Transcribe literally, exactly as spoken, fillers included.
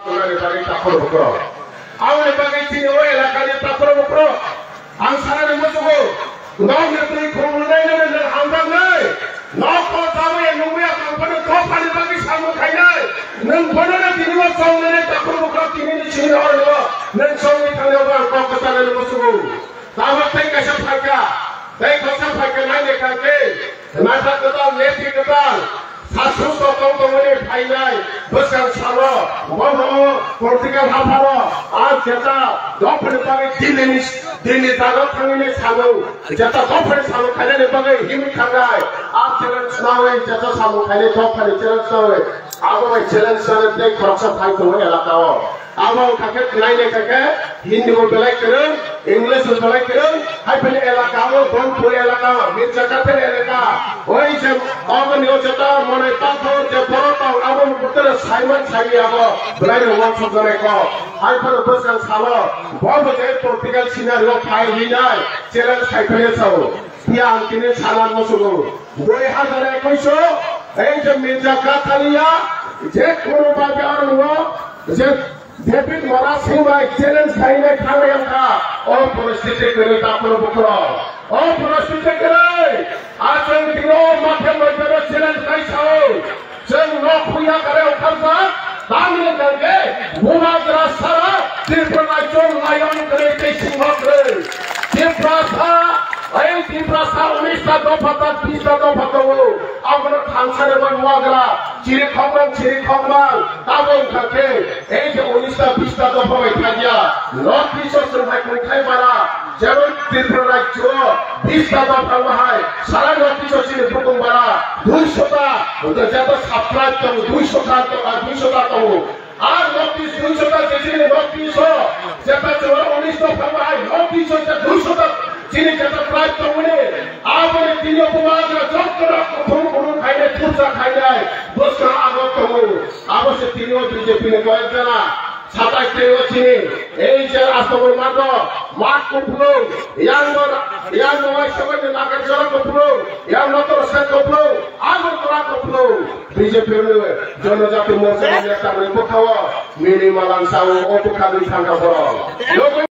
Aboni bagwi takhor bukhro. Aboni bagwi chini o elakani takhor bukhro. Ang sanani muchungo, nokni twi khulumnai nini nwng hamjaknai. Nokno chawi nungya tongphano dophani bagwi samung khainai. Nwng bonono tini o chongnani takhor bukhro tinini sini horo nwng chongwi thangnago ang kok kwchanani muchungo. Tabuk tei kaisa phaikha, tei kaisa phaikha naini kangkhe, naithok kwtal, nephi kwtal, sasuk totong tongmani phainai bwskang salo, bono political hapharo, a jeta dophani bagwi Delhi ni, Delhi jaga thangmani salo, jeta dophani salo khainani bagwi himwi thangnai, a challenge nawi jeta salo khainai dophani challenge nawi, abo bai challenge nawi tei khoroksa phai tongo elaka o. Abo wngkha khe nainai kha khe Hindi bo belai kwrwng, English bo belai kwrwng, hai phano elaka o, Bonpur elaka, Mirja Kathar elaka, oi je, oboni o jeta Monai Pathor je borok tong, abo bo bwtwra saiman saiwi abo belai no wansuk janai kok. Hai phano bwskang salo, bo bo je political scenario phai hinai, challenge khai phai sao. Phiya ang tini sana muchungo, dui hazar ekush o, ei je Mirja Kathar ya, je kono babe aro no, je David Mora Singh bai challenge khainai khanai wngkha, o poristiti kwrwi takhor bukhro. O poristiti kwrwi, a chwng tino mathe moitero challenge khai sao. Chwng nok huya kare wngkha, tamni hwnkhe Bubagra sara Tripura rajyo lion kwrwi tei singho kwrwi. Tiprasa, ei Tiprasa unis ta dopha ta, bis ta dopha tongo. Abono thansani bai Bubagra chiri khokmang, chiri khokmang. Tamo wngkha khe, ei je unis ta bis ta dopha bai thangya, North East o chwng hai kung khai bara, jemon Tripura rajyo o bis ta dopha bahai, sara North East o chini bukung bara, duiso ta, jeta subscribe tongo, duiso ta tongo, duiso ta tongo. Ar North East duiso ta je chini North East o, jeta chwng unis dopha bahai, North East o je duiso ta chini jeta tribe tongmani, aboni tini o Bubagra joto rok kuthum kuthum khainai, thursa khainai, bwskang abo tongo. Abo se tini o B J P ni koyek jana, satais tei o chini, ei je Astabur mato, mat kuphulung, yang no, yang no wai sabai ni nagar jora kuphulung, yang no toro se kuphulung, abo tora kuphulung. B J P ni Jonojati Morcha ni neta ni bwkha o mini malang sao o bwkha ni thangka borok.